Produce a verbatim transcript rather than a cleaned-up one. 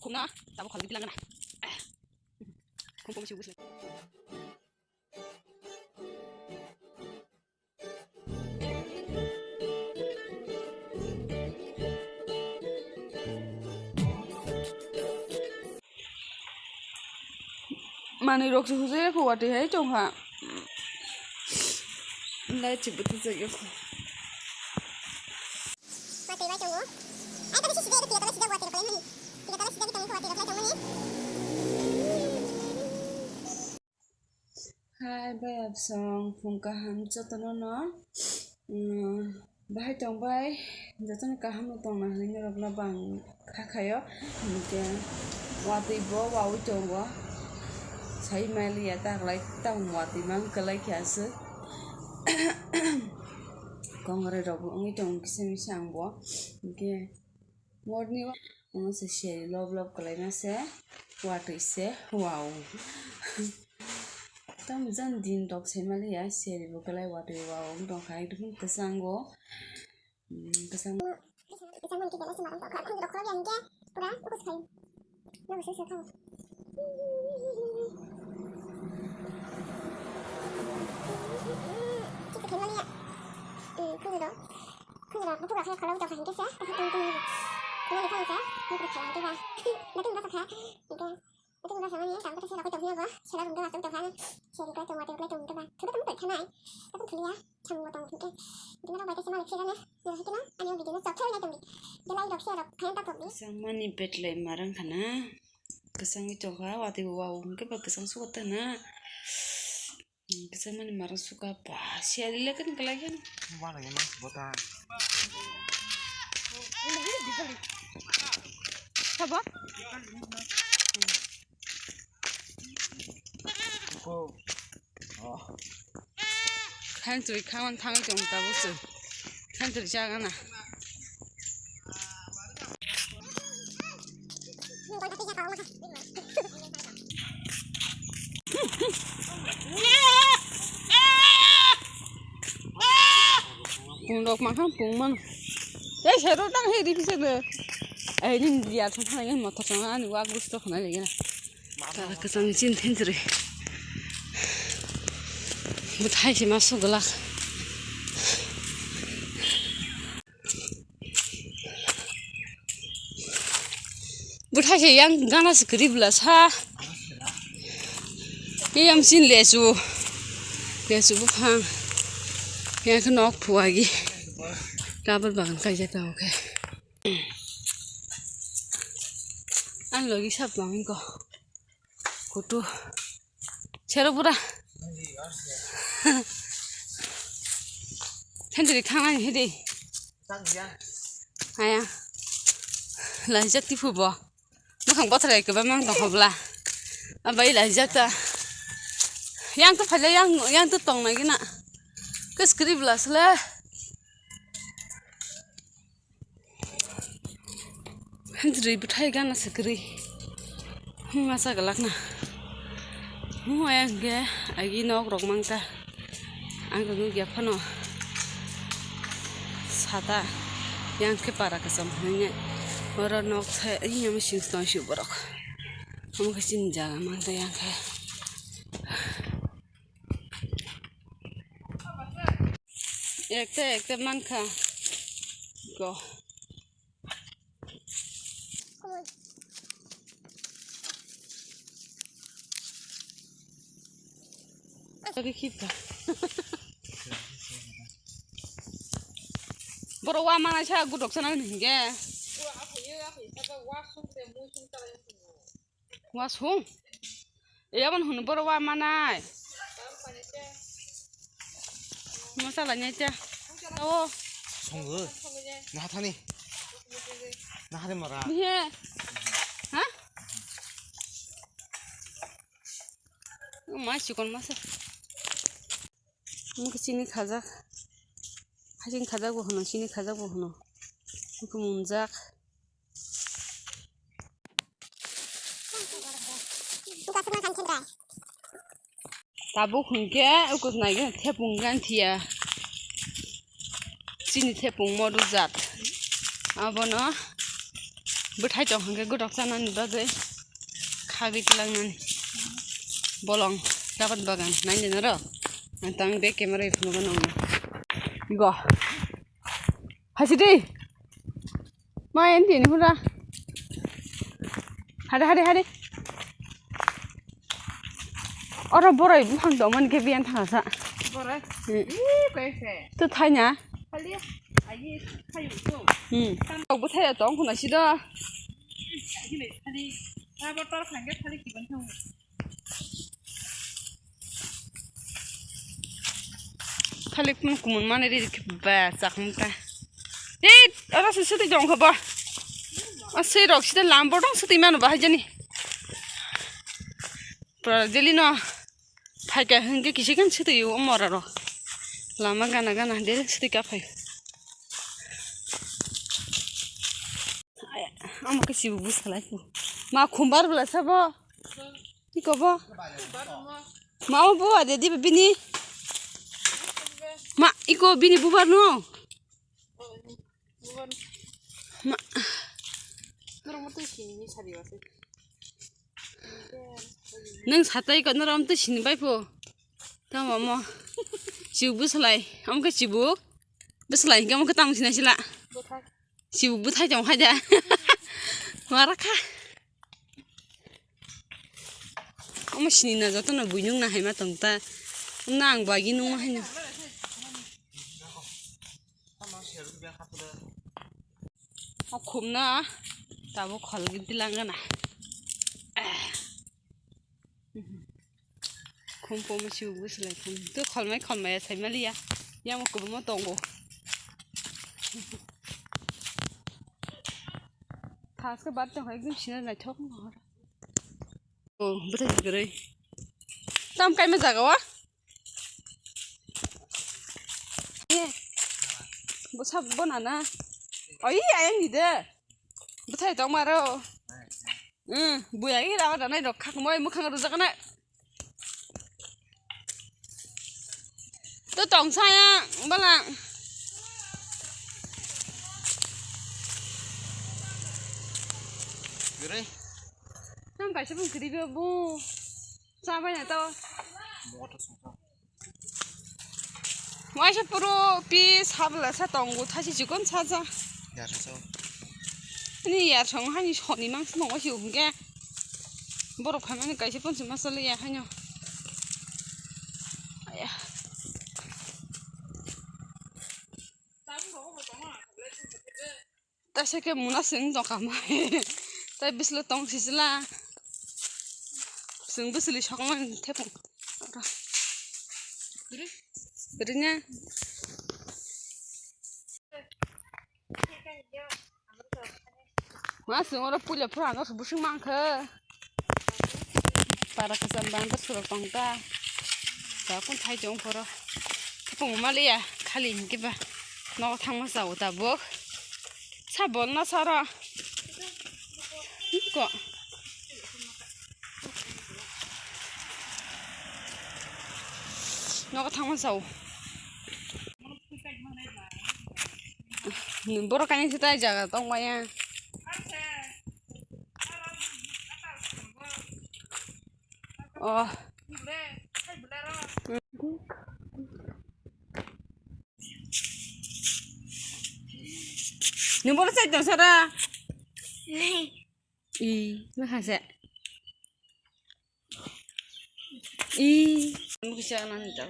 Kuna, tabuk khalwi dilangana. Khum khum si bwsla. Manwi rok se hujai ya kho watwi hai chong kha. Light se bwtwi jak ya kho. Watwi bai tongo. Ai, tole sisi de, tole sida watwi rok lai mani. Tole sida bi tongo kho watwi rok lai tong mani. Hai, bai absong, phung kaham jotono no. Mm, bahai tong bai, jotono kaham no tongna hinwi norok no bang kha khayo. Hinkhe watwi bo wawi tongo. Sai maliya ta kwlai, tamo watwi mang kwlai khe aswk. Kongoroi rok bo wngwi tongo kisa misa ang bo. Hinkhe morning o, omo se seri lob lob kwlaima se, watwi se, wow. Tamo jani din rok sai maliya, seri bo kwlai watwi wow wng tongkha, ekdom kwchango. Mm, kwchang. Kwchangmani kisa se marang tongkha, khunju rok khorok ya hinkhe pura ukus khai. Nogo se se kha. Kisa khai maliya. Mm, khunju rok. Khunju rok buphuru rok khe khorok tongkha hinkhe se, kisa tong tong. Khunju rok khe se, buphuru khala hinkhe ba. Natung ba sakha hinkhe. Ito ba samani tang kata sila ko tong hiya ba. Sila rung tong tong tong. Sila ko tong tong tong tong ba. Thura tong tong thanai. Tong thulia. Chang tong tong ke. Ito na ba kasa malik sila na. Yo hikina. Ani ang video sok thai na tong. Belai rok sila rok khayan ta tong. Kwchang mani betlai marang khana. Kwchang wi tong kha. Watwi wow hwnkhe ba kwchang suka ta na. Kisa mani mara suka pa siya lile kan kalai kan. Wala ya mas bota. Sabo? Ko. Oh. Khan tui khawan thang tong ta bu su. Khan tui jaga na. Pung rok ma khan pung man. Ei sero tang hei ri pisa de. Ei nin dia thang thang motor thang ani wak bus to khna le gina. Tara kwcham chin thin chiri. Bwthai se ma suglak. Bwthai se yang gana se kwrwi bwla sa. Yang chin lechu. Lechu buphang. Yang khe nok phuagi. Rubber bagan kaijak tamo khe. Ang logi sap mangko. Kutu. Sero pura. Thendri thangnai hidi. Aya. Laijak tipu bo. Bukhang bothrai keba mang tong hobla. Abai laijak ta. Yang to phaila yang, yang to tong nai gina. Ke script la sle. Hwnjrwi bwthai gana se kwrwi. Hwnma sa glak na. Hwnma yang khe agi nok rok mang ta. Ang khe nukya phano. Sata yang khe para kwcham hwnwi. Oro nok thai ayang sing tong si borok. Omo khe chini jaga mang ta yang khe. Ekta ekta mankha. Go. Lagi khipka. Borok wa mana sa gudok sana hinge. Wasung. Yabon hwn borok wa manai. Masala nyai cha. O. Songo. Naha thani. Naha de mara. Bihe. Ha? Ma chikon masa. Mungkhe chini khajak. Hasing khajak bo hwno, chini khajak bo hwno. Mungkhe munjak. Tabuk hwnkhe ukus naigwna thepung gan thiya. Chini thepung modu jat. Abono Bwthai tong hwnkhe gotok chanani bagwi khagwi twlangnani. Bolong rabar bagan nainani ro. Ang tang bag camera phunukgo nongno. Go. Hasidi. Ma enti ni hura. Hade, hade, hade. Oro boroi buphang tongmani khe biyan thangsa. Boroi? Hmm. Ih, kaisa. To thaina? Khali, ayi, khayu to. Hmm. Tam tok bwthai tong khuna sido. Ayi, khali, rubber tor khangge khali kiban thang. Khalik mun kumun mani ri ba chakmung ta. Ei, oro se sutwi jong kho ba. A sei rok sida lam bodong sutwi mano ba hajani. Pra jeli no phaika hingke kisi kan sutwi o mora ro. Lama gana gana de sutwi ka phai. Amo ke sibu busalai. Ma khumbar bela sabo. Iko bo. Ma o bo ade di bini. Ma iko bini bubar no. Ma. Nang satai ko norom to sini bai po. Tamo mo. Sibu busalai. Amo ke sibu. Busalai ke amo ke tamo sini sila. Sibu bwthai tong hai da. Mara kha. Omo sini na joto no buinung na hai ma tong ta. Na ang bagi nung ma hai no. O khum na tabo khol gin tilang na. Khum pomo sibu buslai khum. To kholmai kholmai ya sai maliya. Yang mo kubumo tongo. Thaske bat tong ekdom sina naithok no. O bwthai kwrwi. Tam kaima jaga wa? Bwsa bona na. Oi ayang hide. Bwthai tong maro. Hmm, buya ira wada nai rok khakmoi mukhang rujak na. To tong saya bala. Gere. Nang kaisa pun kiri be bu. Sa bai na to. Mo to sung. Waisa puro pi sabla sa tongo thasi chikon saja. Yar sa. Ani yar song hani soni mang song wasi umge. Borok phaimani kaisa ponsi masali ya hanyo. Aya. Taisa khe muna sing tongkha mai. Tai bislo tong sisila. Sing bisli sokmani thepung. Rinya. Ma sing oro puila phura no busing mangkha. Para kasam bang ta surok tong ta. Ta kun thai jong phoro. Thepung maliya khali hinkhe ba. Nogo thangma sao tabuk. Sa bol na sara. Ko. Nogo thangma sao. Borok kainwi se tai jaga tong maya. Oh. Ni bolo sai tong sara. I, ma khase. I, ma khase nang ta.